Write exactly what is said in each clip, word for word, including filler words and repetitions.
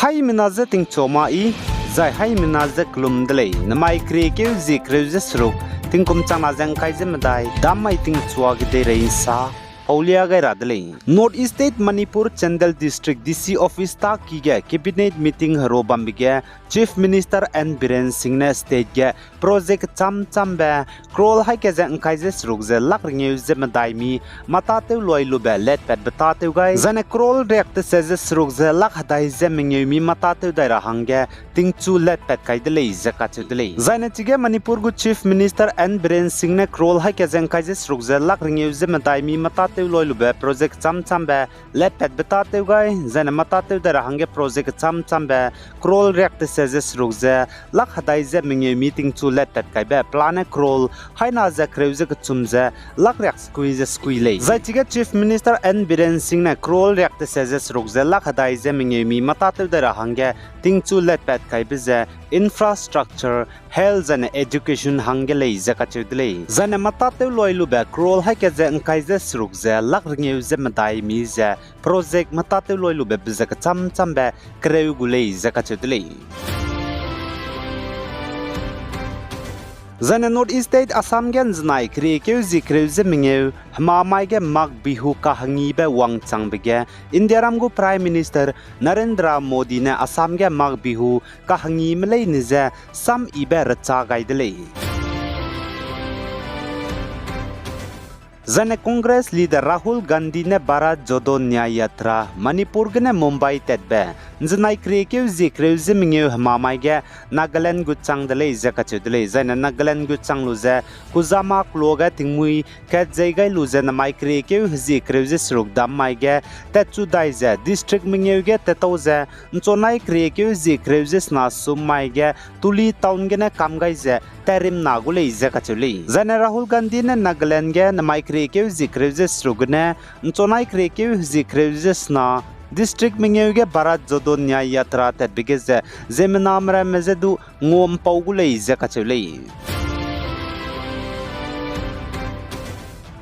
Haimena je tingchua ma i, zai haimena je kelum de lei. Namai keriekeu zie kereu ze seruk, tingkum changna ze ngkai ze medai, dam mai tingchua ge deirei nsa, paulia gai ra de lei. North East State Manipur Chandel District D C Office tâ ki ge Cabinet Meeting hero bambe ge Chief Minister N Biren Singh ne state ge project cham chambe crore haî ke ze ngkai ze seruk ze lak rengeu ze medai mi mâ tâtew luai lube letpatbe tâtew gai, zaine crore riak tese ze seruk ze lak hedai ze mengeu mi mâ tâtew dai ra hangge tingchu letpat kai de lei ze kacheu de lei. Zaine chige Manipur gu Chief Minister N Biren Singh ne crore haî ke ze ngkai ze seruk ze lak rengeu ze medai mi mâ tâtew luai lube project cham chambe letpatbe tâtew gai, zaine mâ tâtew dai ra hangge project cham chambe crore riak tese ze seruk ze lak hedai ze mengeu mi tingchu letpat kaibe pelane crore haî na ze kereu ze kechum ze lak riak sekui ze sekui lei. Zai chige Chief Minister N Biren Singh ne crore riak tese ze seruk ze lak hedai ze mengeu mi mâ tâtew dai ra hangge tingchu letpat kaibe ze infrastructure, health zaine education hangge lei ze kacheu de lei. Zaine mâ tâtew luai lube crore haî ke ze ngkai ze seruk ze lak rengeu ze medai mi ze project mâ tâtew luai lube be ze kecham chambe kereu gu lei ze kacheu de lei. Zaine North East State Assam ge nzenai keriekeu zie kereu ze mengeu hemamai ge Magh Bihu kahengibe wangchangbe ge Indiaram gu Prime Minister Narendra Modi ne Assam ge Magh Bihu kahengime leine ze sam yibe recha gai de lei. Zaine Congress leader Rahul Gandhi ne Bharat Jodo Nyay Yatra Manipur gene Mumbai tatbe nzenai keriekeu zie kereu ze mengeu hemamai ge Nagaland gu chang de lei ze kacheu de lei. Zaine Nagaland gu chang lu ze Kuzama kelo ge tingmui kat zei gai lu ze namai keriekeu hezie kereu ze seruk dam mai ge tatchu dai ze district mengeu ge tattau ze nchunai keriekeu hezie kereu ze sena sum mai ge Tuli town gene kam gai ze tatrimna gu lei ze kacheu lei. Zaine Rahul Gandhi ne Nagaland ge namai keriekeu hezie kereu ze seruk gene nchunai keriekeu hezie kereu ze sena district mengeu ge Bharat Jodo Nyay Yatra tatbe ge ze ziemmena meramme je du nguampau gu lei ze kacheu lei.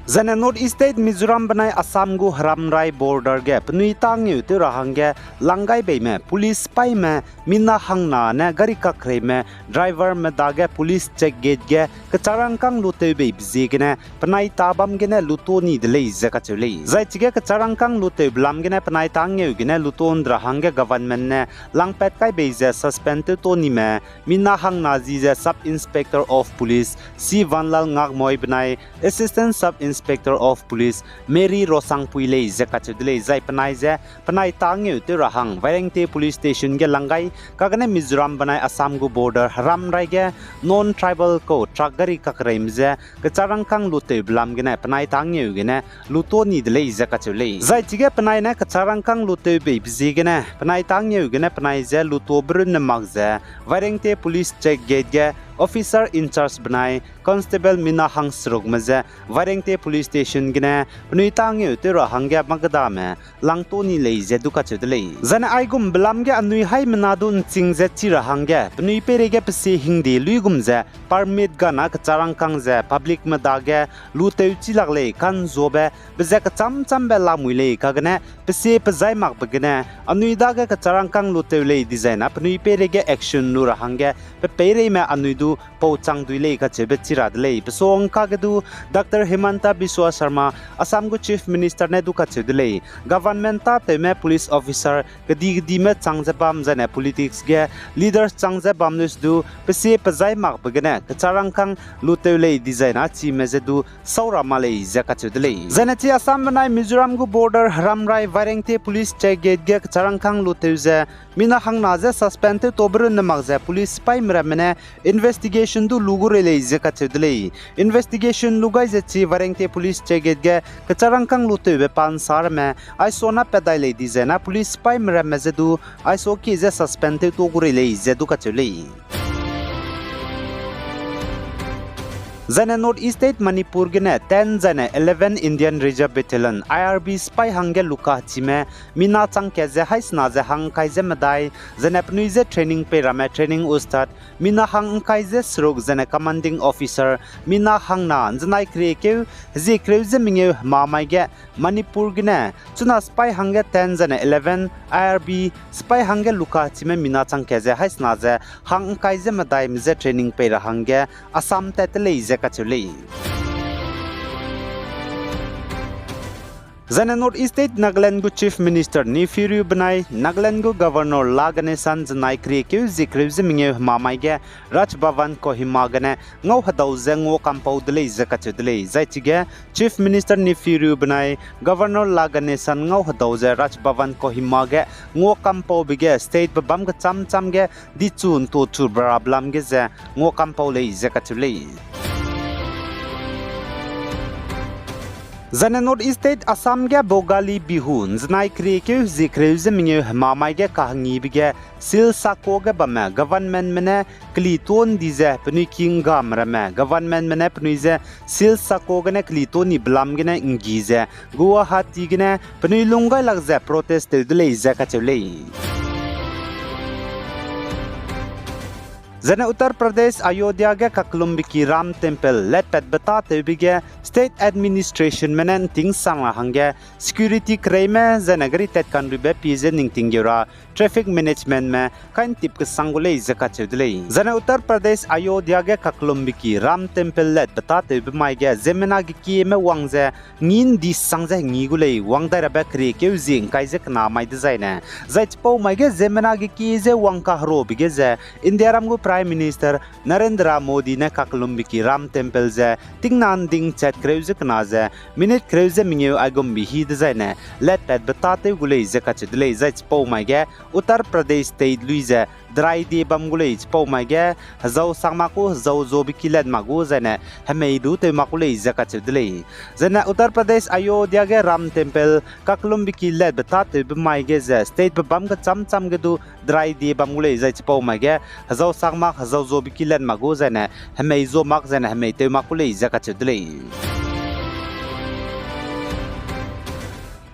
Zaine North East State Mizoram benai Assam gu Heramrai border ge penui tâ ngeu tew ra hangge lang gai beime police sipaime mina hangna ne gari kakreime driverme dage police check gate ge kecharangkâng lutew beibe ziegene penai tâ bam gene luto ni de lei ze kacheu lei. Zai chige kecharangkâng lutewbe lam gene penai tâ ngeu gene luto nde ra hangge government ne langpat kai bei ze suspend tew to nime mina hangna zi ze Sub Inspector of Police C Vanlal Ngakmoi benai Assistant Sub Inspector of Police Mary Rosangpui lei ze kacheu de lei. Zai penai je penai tâ ngeu tew ra hang Vairengte Police Station ge lang gai, kagene Mizoram benai Assam gu border Heramrai ge non-tribal kau truck gari kakreime je kecharangkâng lutewbe lam gene penai tâ ngeu gene luto ni de lei ze kacheu lei. Zai chige penai ne kecharangkâng lutew beibe ziegene penai tâ ngeu gene penai je lutobe runne mak ze Vairengte Police Check Gate ge officer in charge benai constable mina hangserukme je Vairengte Police Station gene penui tâ ngeu tew ra hangge makdame langto ni lei ze du kacheu de lei. Zaine aigumbe lam ge anui haimena du nching ze chi ra hangge penui peireige pesie hingde luigum ze permit gana kecharangkâng ze publicme dage lutew chi lak lei ka'nzuabe be ze kecham chambe lamui lei kagene pesie pezai makbe gene anui dage kecharangkâng lutew lei dizai na penui peireige action lu ra hangge pe peireime anui du pau chang dui lei kacheube chi ra de lei. Pesuang kage du Doctor Himanta Biswa Sarma, Assam gu Chief Minister ne du kacheu de lei. Government tâtewme police officer kedi kedime chang ze bam zaine politics ge leaders chang ze bam nus du pesie pezai makbe gene kecharangkâng lutew lei dizai na chime je du sau ra ma lei ze kacheu de lei. Zaine chi Assam benai Mizoram gu border Heramrai Vairengte Police Check Gate ge kecharangkâng lutew ze mina hangna je suspend tew tobe runne mak ze police sipaime ramme ne investigation du lu gu rei lei ze kacheu de lei. Investigation lu gai ze chi Vairengte Police Check Gate ge kecharangkâng lutewbe pa nsa ramme aisona pat dai lei dizai na police sipaime ramme je du aiso kie ze suspend tew to gu rei lei ze du kacheu lei. Zaine North East State Manipur gene ten zaine eleven Indian Reserve Battalion, I R B, sipai hangge lukachime mina chang kat ze haisena ze hang ’ngkai ze medai, zaine penui je training pei ramme training ustad mina hang ’ngkai ze seruk, zaine commanding officer mina hangna ’nzenai keriekeu hezie kereu ze mengeu hemamai ge Manipur gene chuna sipai hangge ten zaine eleven I R B sipai hangge lukachime mina chang kat ze haisena ze hang ’ngkai ze medaime je training pei ra hangge Assam tat te lei ze kacheu lei. Zaine North East State Nagaland gu Chief Minister Neiphiu Rio benai Nagaland gu Governor La Ganesan ’nzenai keriekeu hezie kereu ze mengeu hemamai ge Raj Bhavan Kohima gene ngau hedau ze nguakampau de lei ze kacheu de lei. Zai chige Chief Minister Neiphiu Rio benai Governor La Ganesan ngau hedau ze Raj Bhavan Kohima ge nguakampaube ge state bebâm kechâm châm ge dichu ’ntuachu bera belam ge ze nguakampau lei ze kacheu lei. Zaine North East State Assam ge Bhogali Bihu ’nzenai keriekeu hezie kereu ze mengeu hemamai ge kahengibe ge Silsako ge bamme governmentme ne keli tuâ ’ndi ze penui ki ’nggame ramme governmentme ne penui je Silsako gene keli tuâ ni belam gene ’nggi ze Guwahati gene penui lunggailak ze protest tew de lei ze kacheu lei. Zaine Uttar Pradesh Ayodhya ge kakellumbe ki Ram Temple letpatbe tâtewbe ge state administrationme ne ’nting sang ra hangge security kereime zaine gari tat kanruibe pie ze ningting geu ra traffic managementme kai ’ntip kesang gu lei ze kacheu de lei. Zaine Uttar Pradesh Ayodhya ge kakellumbe ki Ram Temple letbe tâtewbe mai ge ziemmena gekieme wang ze ngi ’ndi sang ze ngi gu lei, wang dai rabe keriekeu hezie ’ngkai ze kena mai dezaine. Zai chipau mai ge ziemmena gekie ze wang kaherobe ge ze Indiaram gu Prime Minister Narendra Modi ne kakellumbe ki Ram Temple ze tingna ’nding chat kereu ze kena ze minute kereu ze mengeu aigumbe hî dezaine letpatbe tâtew gu lei ze kacheu de lei. Zai chipau mai ge Uttar Pradesh State lui ze dry day bam gu lei, chipau mai ge hezau sang mak gu, hezau zobe ki let mak gu zaine hemei du tew mak gu lei ze kacheu de lei. Zaine Uttar Pradesh Ayodhya ge Ram Temple kakellumbe ki letbe tâtewbe mai ge ze state bebâm kechâm châm ge du dry day bam gu lei, zai chipau mai ge hezau sang mak, hezau zobe ki let mak gu zaine hemei zo mak zaine hemei tew mak gu lei ze kacheu de lei.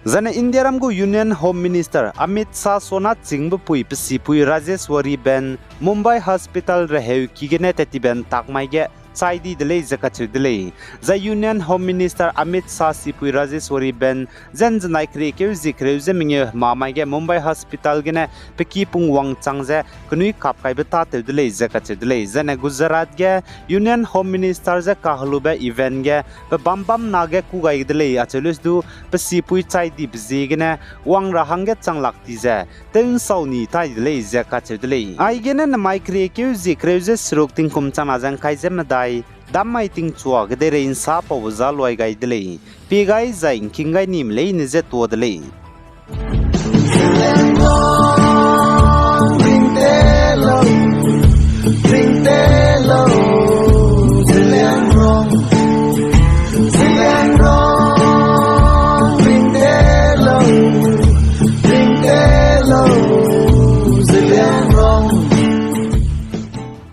Zaine Indiaram gu Union Home Minister Amit Shah sona chîngbe pui pe sipui Rajeshwari Ben Mumbai Hospital reheuki gene tat tibe ’ntak mai ge chai di de lei ze kacheu de lei. Zai Union Home Minister Amit Shah sipui Rajeshwari Ben je ’nzenai keriekeu hezie kereu ze mengeu hemamai ge Mumbai Hospital gene pe ki pung wangchang ze kenui kap kaibe tâtew de lei ze kacheu de lei. Zaine Gujarat ge Union Home Minister je kahelube event ge pe bam bam na ge kû gai de lei acheu leu du pe sipui chai dibe ziegene wang ra hangge chang lak ti ze tew ’nsau ni tai de lei ze kacheu de lei. Aigene nemai keriekeu hezie kereu ze seruk tingkum changna ze ’ngkai ze medai, dam mai tingchua kedeirei ’nsa paube za luai gai de lei. Pie gai zai ’ngking gai nime leine je tuâ de lei.